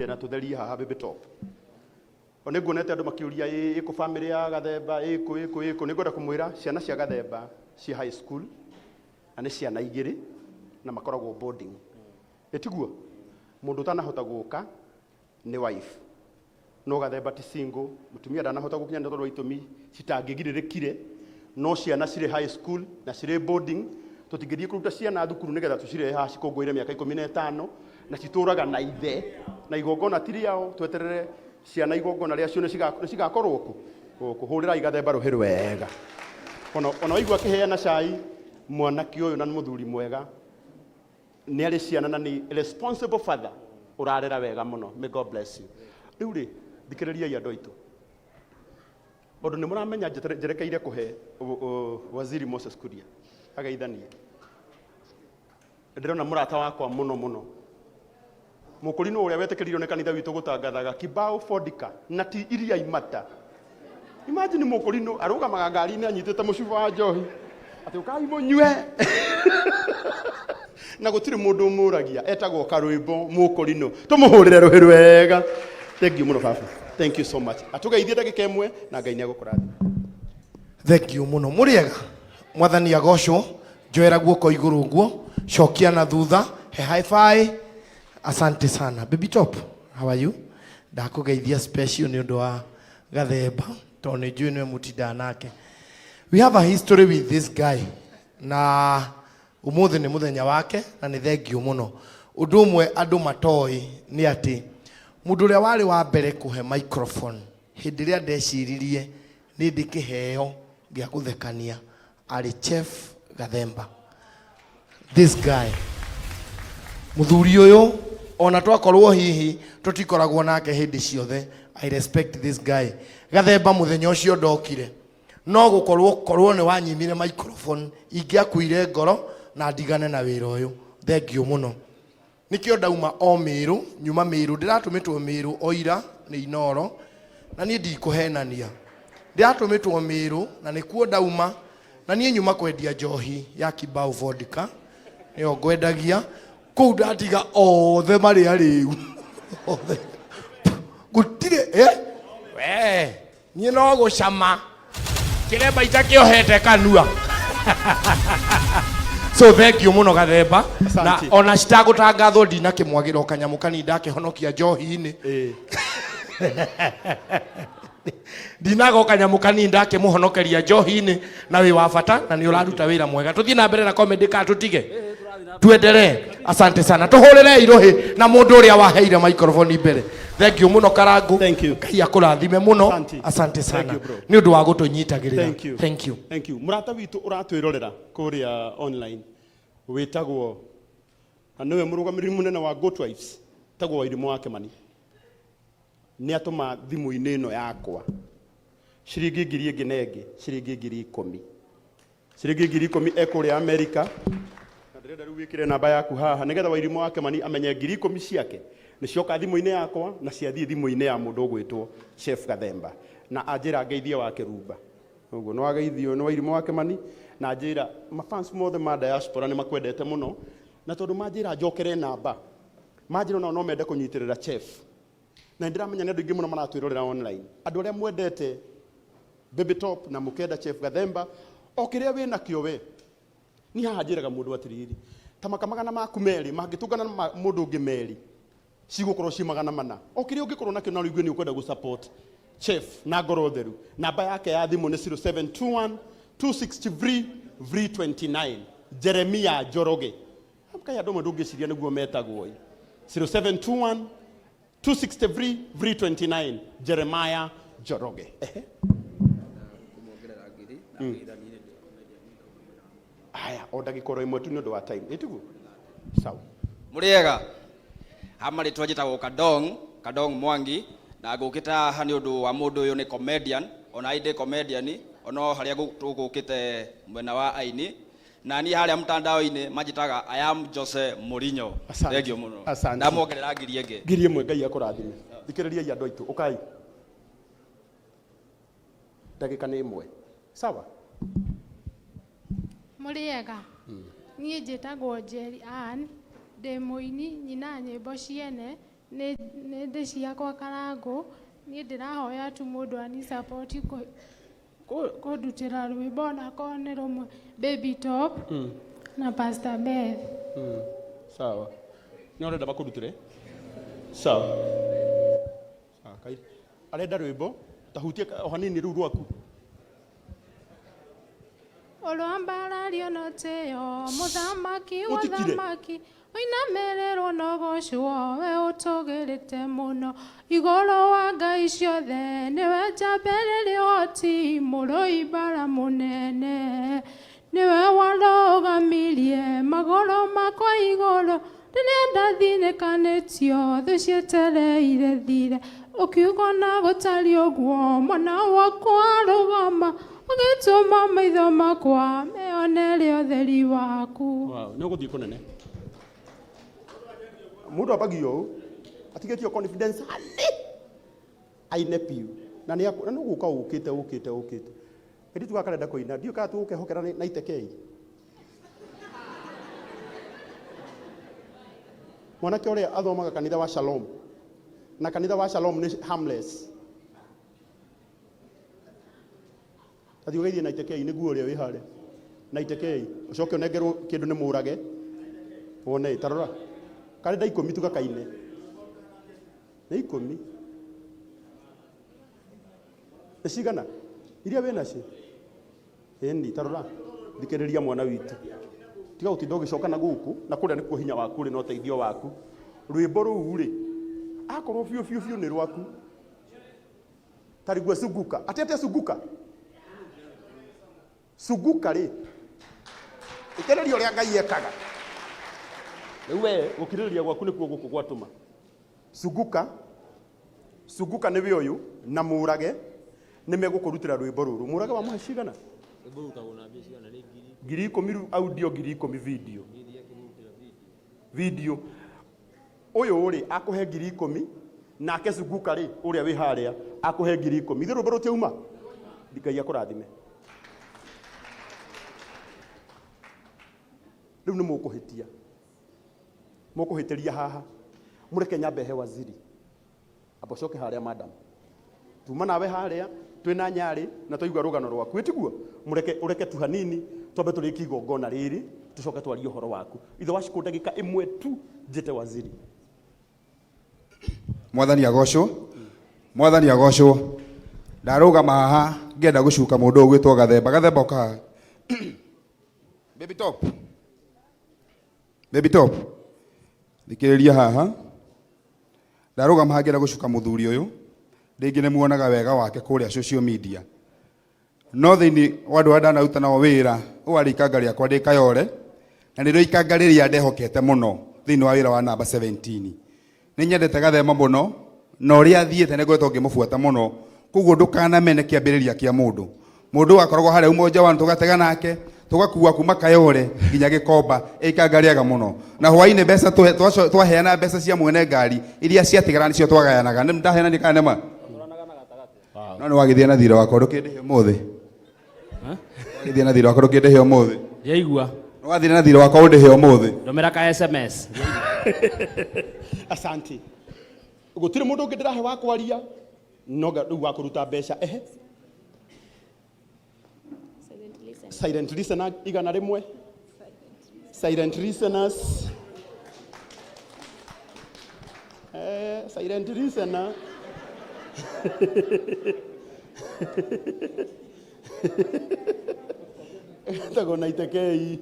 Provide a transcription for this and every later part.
Na tũtherie haha, Baby Top. O nĩ nguonete andũ makĩũria ĩ ĩkũ family ya Gathemba, ĩkũ ĩkũ ĩkũ. Nĩ ngwenda kũmwĩra ciana cia Gathemba ci high school na nĩ ciana igĩrĩ na makoragwo boarding. Ĩtiguo mũndũ ũtanahota gũka nĩ wife, no Gathemba ti single. Mũtumia ndanahota gũkinya nĩ tondũ wa itũmi citangĩgirĩrĩkire, no ciana cirĩ high school na cirĩ boarding. Tũtingĩthiĩ kũruta ciana thukuru nĩgetha tũcirehe haha cikũngũĩre mĩaka 15 na citũraga na ithe na igongona ti rĩao. Tweterere ciana igongona rĩacio nĩ cigakorwo kũ gũkũ. Hũrĩrai Gathemba rũhĩ rwega. Ona waigua akĩheana cai, mwanake ũyũ na nĩ mũthuri mwega, nĩ arĩ ciana na nĩ responsible father ũrarera wega mũno. May God bless you. Rĩu rĩ, thikĩrĩriai andũ aitũ, tondũ nĩ mũramenya njerekeire kũhe Waziri Moses Kuria ageithanie. Ndĩrona mũrata wakwa mũno mũno, mũkũrinũ ũrĩa wetĩkĩririo nĩ kanitha witũ gũtangathaga kibao vodka na ti iria imata. Imagine mũkũrinũ arũgamaga ngari-inĩ anyitĩte mũcuba wa njohi atĩ ũkai mũnyue na gũtirĩ mũndũ ũmũragia. Etagwo Karwĩmbo Mũkũrinũ. Tũmũhũrĩre rũhĩ rwega. Thank you mũno, baba. Thank you so much. Atũgeithie ndagĩka ĩmwe na Ngai nĩ egũkũrathima. Thank you mũno. Mũrĩega? Mwathani agocwo. Njoera guoko igũrũ ũguo, cokia na thutha, he high five. Asante sana. Baby Top, how are you? Ndakũgeithia special nĩ ũndũ wa Gathemba, tondũ nĩ njũĩ nĩwe mũtindaga nake. We have a history with this guy na ũmũthĩ nĩ mũthenya wake na nĩ thank you mũno. Ũndũ ũmwe andũ matoĩ nĩ atĩ mũndũ ũrĩa warĩ wa mbere kũhe microphone hĩndĩ ĩrĩa ndeciririe nĩ ndĩ kĩheo gĩa gũthekania arĩ Chef Gathemba. This guy, mũthuri ũyũ, ona twakorwo hihi tũtikoragwo nake hĩndĩ ciothe, I respect this guy. Gathemba, mũthenya ũcio ndokire no gũkorwo korwo nĩ wanyimire microphone, ingĩakuire ngoro na ndigane na wĩra ũyũ. Thank you mũno. Nĩkĩo ndauma o Mĩrũ, nyuma Mĩrũ, ndĩratũmĩtwo Mĩrũ oira nĩ Inoro, na niĩ ndikũhenania, ndĩratũmĩtwo Mĩrũ na nĩkuo ndauma. Na niĩ nyuma kwendia njohi ya Kibao Vodka, nĩyo ngwendagia kũu. Ndatiga othe marĩ arĩu othe, gũtirĩ we niĩ no gũcama kĩremba itakĩohete kanua. So thank you mũno, Gathemba, na Asante. ona citagũtangathwo ndinakĩmwagĩra o kanyamũ kanini ndakĩhonokia njohi-inĩ. Ndinaga o kanyamũ kanini ndakĩmũhonokeria njohi-inĩ, na wĩ wa bata na nĩ ũraruta wĩra mwega. Tũthiĩ na mbere na comedy ka tũtige tuendelee. Asante sana. Tũhũrĩrei rũhĩ na mũndũ ũrĩa waheire microphone mbere. Thank you mũno, Karangu. Thank you. Ngai akũrathime mũno. Asante. Asante Thank sana you, bro. nĩ ũndũ wa gũtũnyitagĩrĩra. Thank you. Thank you. Thank you. Mũrata witũ ũratwĩrorera kũrĩa online wĩtagwo na nĩwe mũrũgamĩrĩri mũnene wa Goat Wives, tagwo Wairimũ wa Kĩmani, nĩ atũma thimũ-inĩ ĩno yakwa ciringi 1000 ĩngĩ na ĩngĩ, ciringi 10,000, ciringi 10,000 ekũrĩa Amerika. Na ndĩrenda rĩu wĩkĩre namba yaku haha nĩgetha Wairimũ wa Kĩmani amenye 10,000 ciake nĩ cioka thimũ-inĩ yakwa na ciathiĩ thimũ-inĩ ya mũndũ ũgwĩtwo Chef Gathemba, na anjĩra ngeithie wa Kĩrumba. Ũguo nĩ wageithio nĩ Wairimũ wa Kĩmani, na anjĩra mafans mothe ma diaspora nĩ makwendete mũno, na tondũ manjĩra njokere namba, manjĩra onao no mende kũnyitĩrĩra chef, na nĩ ndĩramenya nĩ andũ aingĩ mũno maratwĩrorera online, andũ arĩa mwendete Baby Top na mũkenda Chef Gathemba, o kĩrĩa wĩ nakĩo we. Niĩ haha njĩraga mũndũ atĩrĩrĩ, ta maka 200 mangĩtũngana na mũndũ ũngĩ merĩ, cigũkorwo ci 400. O kĩrĩa ũngĩkorwo nakĩo na ũigue nĩ ũkwenda gũ support chef na ngoro theru, namba yake ya thimũ nĩ 0721 263 329, Jeremia Njoroge. Kai andũ amwe ndũngĩciria nĩguo metagwo ĩ. 0721 263 329, Jeremiah Njoroge. Ehe. Kũmuongerera 1000 na ngeithanie nĩ comedian. Haya, o ndagĩka oro ĩmwe tu nĩ ũndũ wa time, ĩtiguo sawa? Mũrĩega? Ha marĩtwa njĩtagwo Kadong, Kadong Mwangi, na ngũkĩte haha nĩ ũndũ wa mũndũ ũyũ nĩ comedian. Ona ndĩ comedian ono harĩa tũgũkĩte mwena wa aini, na niĩ harĩa mtandao-inĩ manjĩtaga I am Jose Mourinho. Asante. Thank you mũno. Asante. Ndamuongerera 1000 ĩngĩ. 1000. Ngai akũrathime. Thikĩrĩriai andũ aitũ, ũkai, ndagĩka nĩ ĩmwe, sawa? Mũrĩega? Niĩ njĩtagwo Njeri Ann, ndĩ mũini, nyina nyĩmbo ciene. Nĩ nĩ ndĩ ciakwa Karangũ. Niĩ ndĩrahoya tu mũndũ ani support kũndutĩra rwĩmbo onakorwo nĩ rũmwe, Baby Top na Pastor Beth. Sawa, nĩ ũrenda makũrutĩre? Sawa sawa, kai arenda rwĩmbo tahutie o hanini rũu rwaku. Ũrwambarario no tĩo mũthamaki wa Mũtikire. thamaki, ũinamĩrĩrwo no gocwo, we ũtũgĩrĩte mũno igũrũ wa ngai ciothe, nĩwe njambĩrĩria ũhoti, mũrũi mbara mũnene, nĩwe warũgamirie magũrũ makwa igũrũ rĩrĩa ndathinĩkanĩtio, thũ cietereire thire, ũkiuga na gũtariĩ ũguo, mwana wakwa rũgama, ũgĩtũma maitho makwa meyonere ũtheri waku. Wow, nĩ ũgũthiĩ kũnene. Mũndũ ambagia ũũ atigĩtio confidence hanĩ aine piũ na nĩ na nĩ ũgũka ũkĩte ũkĩte ũkĩte kairĩtu gaka karenda kũina, ndiũĩ kana tũgũkehokera na itekei. Mwanake ũrĩa athomaga kanitha wa Shalom, na kanitha wa Shalom nĩ harmless. Athiĩ ũgeithie na itekei nĩguo ũrĩa wĩ harĩa na itekei, ũcoke ũnengerwo kĩndũ nĩ mũrage wone. Tarora karenda 10 tu gakaine nĩ 10, nĩ cigana iria wĩ nacio? Ĩni tarora, thikĩrĩria mwana witũ, tiga gũtinda ũgĩcoka na gũkũ na kũrĩa, nĩkuo hinya waku ũrĩ na ũteithio waku. Rwĩmbo rũu rĩ, akorwo biũ biũ biũ nĩ rwaku, tarigua sunguka atĩ atĩa sunguka sunguka rĩ, ĩkĩrĩria ũrĩa Ngai ekaga. Rĩu we gũkirĩrĩria gwaku nĩkuo gũkũ gwatũma sunguka sunguka nĩwe ũyũ na mũrage nĩ megũkũrutĩra rwĩmbo rũrũ. Mũrage wamũhe cigana? Rwĩmbo rũrutagwo na mbia cigana? Nĩ ngiri? 10,000 rĩu audio, 10,000 video. Ngiri akĩmũrutĩra video. Video ũyũ rĩ, akũhe 10,000, nake sunguka rĩ, ũrĩa wĩ harĩa akũhe 10,000. Ithe rwĩmbo rũtiauma? Ngai akũrathime. Rĩu nĩ mũkũhĩtia, mũkũhĩtĩria haha. Mũreke nyambe he waziri, amba ũcoke harĩa. Madam, tuma nawe harĩa twĩna nyarĩ na twaigua rũgano rwaku, ĩtiguo? Mũreke ũreke tu hanini, twambe tũrĩkie igongona rĩrĩ, tũcoke twarie ũhoro waku. Ithe wacikũ, ndagĩka ĩmwe tu njĩte waziri. Mwathani agocwo, Mwathani agocwo. Ndarũgama haha ngĩenda gũcuka mũndũ ũyũ ũgwĩtwo Gathemba. Gathemba, ũka haha. Baby Top, Baby Top, thikĩrĩria haha. Ndarũgama haha ngĩenda gũcuka mũthuri ũyũ. Rĩngĩ nĩ muonaga wega wake kũrĩa social media, no thĩinĩ wa andũ arĩa ndanaruta nao wĩra, ũyũ arĩ ikanga rĩakwa ndĩ Kayore, na nĩrĩo ikanga rĩrĩa ndehokete mũno thĩinĩ wa wĩra wa namba 17. Nĩ nyendete Gathema mũno, na ũrĩa athiĩte nĩ ngoretwo ngĩmũbuata mũno. Koguo ndũkanamene kĩambĩrĩria kĩa mũndũ. Mũndũ ũyũ akoragwo harĩa Umoja One, tũgatega nake, tũgakua kuma Kayore nginya Gĩkomba, ikanga rĩega mũno. Na hwainĩ mbeca twaheana mbeca cia mwene ngari, iria ciatigara nĩcio twagayanaga. Nĩ ndaheanania kana nĩ ma? No nĩ wagĩthiĩ na thirĩ wakwa, ndũkĩndĩhe ũmũthĩ. Wagĩthiĩ na thirĩ wakwa, ndũkĩndĩhe ũmũthĩ. Ndiaigua. Nĩ wathire na thirĩ wakwa, ũndĩhe ũmũthĩ. Ndũmĩra ka SMS. Asante. Gũtirĩ mũndũ ũngĩ ndĩrahe wa kwaria, no rĩu wa kũruta mbeca ehe. Silent listener 100. Silent listeners, silent listener etagwo na itekei.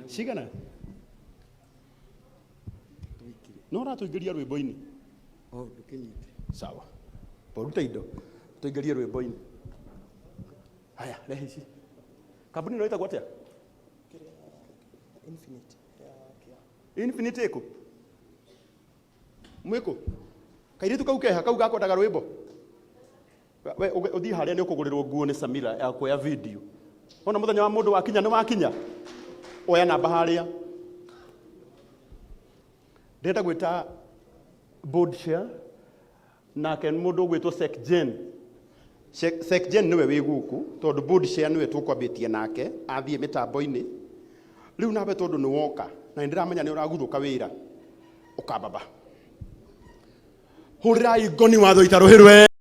Cigana no ũratũingĩria rwĩmbo-inĩ? Sawa, poruta indo tũingĩrie rwĩmbo-inĩ. Haya, rehe ici. Kambuni ĩno ĩtagwo atĩa? Infinite ĩkũ mwĩkũ? Kairĩtu kau keha kau gakwendaga rwĩmbo. We ũthiĩ harĩa nĩ ũkũgũrĩrwo nguo nĩ Samira ya kuoya video. Ona mũthenya wa mũndũ wakinya nĩ wakinya, oya namba harĩa. Ndĩrenda gwĩta board chair, nake nĩ mũndũ ũgwĩtwo Sek Jane. Secgen nĩwe wĩ gũkũ tondũ board chair nĩwe tũkwambĩtie nake athiĩ mĩtambo-inĩ. Rĩu nawe tondũ nĩ woka na nĩ ndĩramenya nĩ ũraguthũka wĩra ũkambaba. Hũrĩrai ngoni watho itarũhĩrwe.